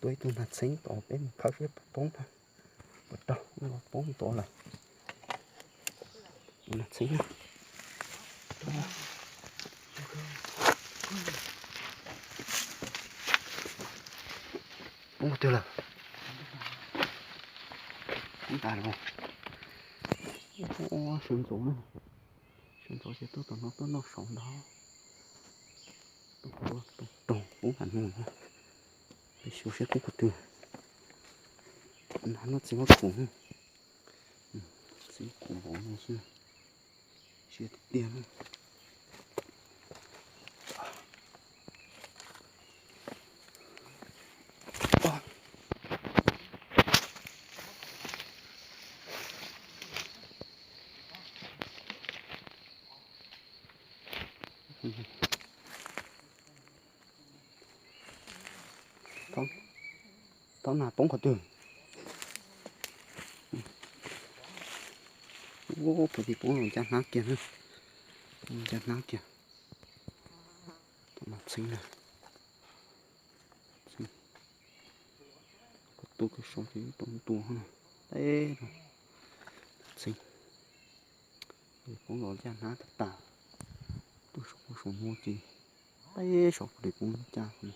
Tuaj ib tug nas txheeb tom peb mus khawb seb puas poob na. Puas raug, poob tod lawm. Tus nas txheeb na. Poob qhov twg lawm? Poob tas lawm. Sawv ntxov, sawv ntxov ces tuaj tom no tuaj noj saud ntag. Raug poob qhov no, peb xyuas seb poob qhov twg. Nas no txiv huab kuv, txiv huab kuv npaum no xwb, siab tiag tiag na. Thaub nas poob qhov twg? Ua, pom tis poob los ncaj hnab kiag na, ncaj hnab kiag. Thaub nas txheeb na, koj tu koj saud ces ib tau ntua na, teb no, txheeb, poob los ncaj hnab tag tas, tuaj saum, saum no ces teb saud pom tis poob ncaj no.